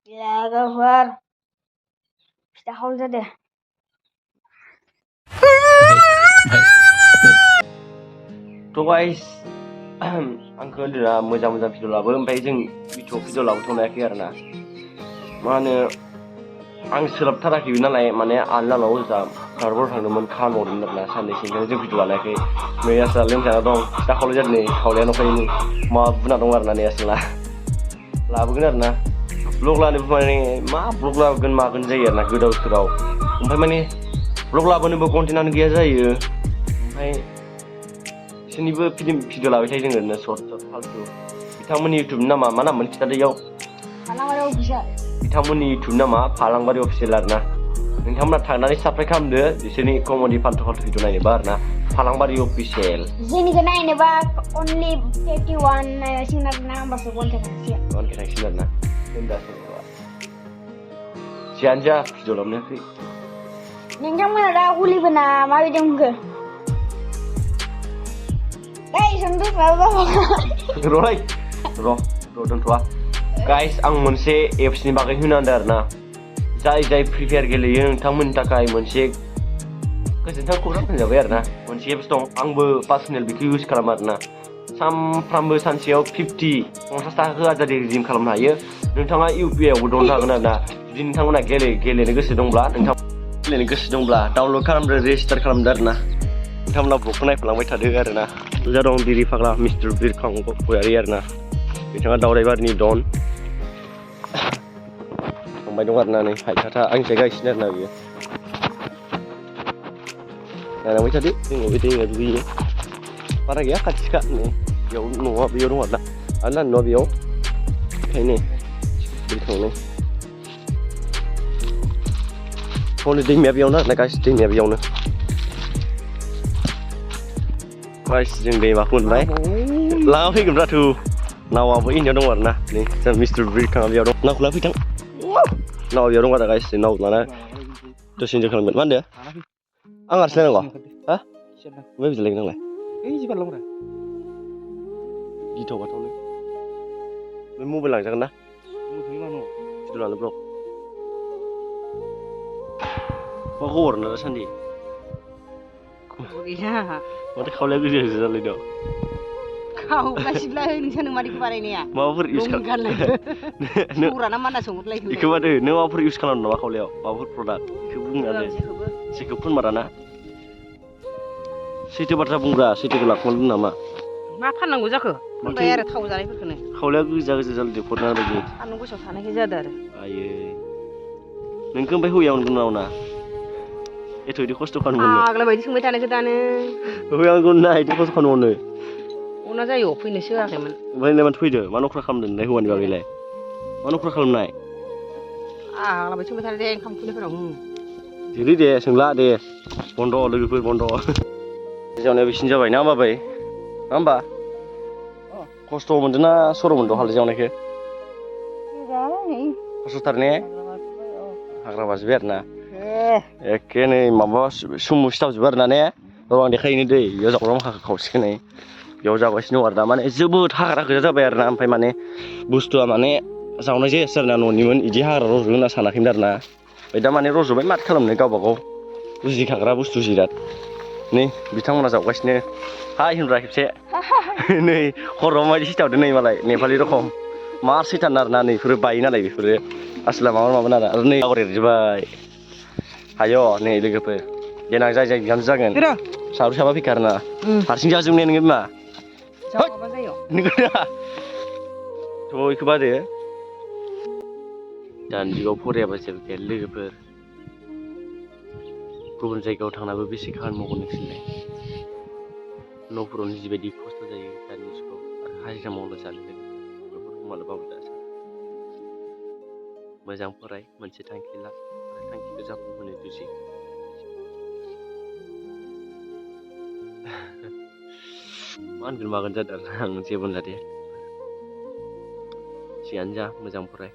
Ya Gafar, kita hold deh. To guys, आंखौ होनदोंना मोजां भिडिअ लाबो ओमफ्राय जों भिडिअ लाबोथ'नो हायाखै आरोना मा होनो आं सोलाबथाराखैबो नालाय माने आलदानाव ओजा कारबार थांदोंमोन खामानियावदोंमोन आरोना साननैसो ओंखायनो जों भिडिअ लानायाखै नै आसोला लोमजाना दं फिथा खावलाय जादों नै खावलाया नंखायनो मा बुना दं आरोना नै आसोला लाबोगोन आरोना ब्लग लानोबो माने मा ब्लग लाबोगोन मागोन जायो आरोना गोदाव सोराव ओमफ्राय माने ब्लग लाबोनोबो कन्टेन्टआनो गैया जायो ओमफ्राय बिसोरनिबो भिडिअ लाबाय थायो जों ओरैनो सर्ट फालतु बिथांमोननि इउटुबनि नामा मा नाममोन खिथादो इयाव फालांबारि अफिसियेल बिथांमोननि इउटुब नामा फालांबारि अफिसियेल आरोना नोंथांमोना थांनानै साबस्क्राइब खालामदो बिसोरनि कमेडि फालतु भिडिअ नायनोबा आरोना फालांबारि अफिसियेल जोंनिखौ नायनोबा only 51 नायसिगोन आरोना होमबासो कन्टेन्ट थांसिगोन आरोना होनदासो जियानो जा भिडिअ लाबोनो हायाखै नोंथांमोना दा हुलिबोना माबायदि मोनखो दोनथ'वा गाइस आं मोनसे एप्सनि बागै होनांदों आरोना जाय फ्रि फायार गेलेयो नोंथांमोननि थाखाय मोनसे गोजोनथाव खौरां होनजाबाय आरोना मोनसे एप्स दं आंबो पार्सनेल बेखौ इउज खालामो आरोना सानफ्रामबो सानसेयाव 50 थाखा होआजादि रिडिम खालामनो हायो नोंथाङा UPI आवबो दंनो हागोन आरोना जुदि नोंथांमोना गेलेनो गोसो दंब्ला डाउनलड खालामदो रेजिस्टार खालामदो आरोना नोंथांमोना ब्लगखौ नायफालांबाय थादो आरोना जा दं बिरि फाग्ला मिस्टार बिरखां गयारि आरोना बिथाङा दावरायबारिनि डन फंबाय दं आरोना नै हायथाथा आंनिफ्राय गायसिनो आरोना बियो नायलांबाय थादो जोङो बे दैमा दुगैयो बारा गैया खाथिखा नै बेयाव न'आ बेयाव दं आरोना आरो ना न'आ बेयाव बेखायनो बिरखांनो हनै दैमाया बेयावनो आरोना गासिबो दैमाया बेयावनो गाइस जों दैमाखौ मोनबाय लाना फैगोन राथु नावाबो इन्डियाव दं आरोना नै जों मिस्टार बिरखाङा बेयाव दं नावखौ लाना फैथां नावा बेयाव दं आरो गाइस नाव लाना दसे इन्जय खालामगोन मा होनदों आं हारसिं लायनांगौ हा बबे बिदि लायगोन नोंलाय गिथाव बाथावनो बे मबाइल लांजागोन ना भिडिअ लानो ब्लग मा खबर ना दासान्दि माथो खावलाया गोजौ गोजौ जालायदों खावगासिब्ला नोंसोर मादिखौ बानायनाया माबाफोर इउज बेखौ माथो नों माबाफोर इउज खालामदों नामा खावलायाव माबाफोर प्रडाक्ट बेखौ बुंनानै जेखौ फोनमारा सैथो बाथ्रा बुंग्रा सैथोखौ लाखुमानो नामा मा फाननांगौ जाखो फोनबाय आरो थाव जानायफोरखौनो खावलाया गोजा गोजा जालायदों फरना बायदि सान्दुं गोसायाव थानायखाय जादों आरो आयै नोंखौ ओमफ्राय हौवाया मोनगोन ना उना एथ' इदि खस्थ' खालामनो आग्ला बायदि सोंबाय थानायखौ दानो हौवाया मोनगोन ना इदि खस्थ' खालामनो अना जायो फैनोसो होआखैमोन ओमफ्राय नों माथो फैदो मा नखरा खालामदों नोंलाय हौवानि बागैलाय मा नखरा खालामनाय आग्ला बायदि सोंबाय थानाय दे ओंखाम खुलिफोराव जेरै दे सोंला दे बन्द' लोगोफोर बन्द' जावनाया बिसिनि जाबाय ना माबाय ना होमबा खस्थ' मोनदों ना सर' मोनदों हालदै जावनायखौ खस्थ'थार ने हाग्रा बाजोब्बाय आरोना एखे नै माबा सुमु सिथाबजोबो आरोना ने र' आं देखायनो दै बेयाव जाग्रा माखाखौ खावसिगोन नै बेयाव जागासिनो दं आरो दा माने जोबोद हाग्रा गोजा जाबाय आरोना ओमफ्राय माने बुस्थुआ माने जावनाय जायासै आरोना न'निमोन बिदि हाग्रा रज'गोन होनना सानाखैमोन आरोना ओमफ्राय दा माने रज'बाय माथो खालामनो गावबा गाव बुजिखाग्रा बुस्थु जिराद नै बिथांमोना जावगासिनो हाय होनब्रा खेबसे नै खर'आव माबायदि सिथाबदों नै मालाय नेपालि रखम मार सैथान आरोना नै बेफोरो बायो नालाय बेफोरो आसला माबामोन आरो नै आगर एरजोब्बाय हाय' नै लोगोफोर देनां जाय बिहामजो जागोन साब्रै साबा फैखा आरोना हारसिं जाजोबनाय नोङो बिमा नोंगौना थ' बेखौ बादो दानि जुगाव फरायाबा जेबो गैया लोगोफोर गुबुन जायगायाव थांनाबो बेसे खामानि मावगोन नोंसोरलाय न'फोरावनो जिबायदि खस्थ' जायो दानि जुगाव आरो हाजिरा मावना जानो बेफोरखौ मालाबाबो दासान मोजां फराय मोनसे थांखि ला आरो थांखिखौ जाफुंहोनो जुजि मा होनगोन मागोन जादों आं जेबो होनला दे जियानो जा मोजां फराय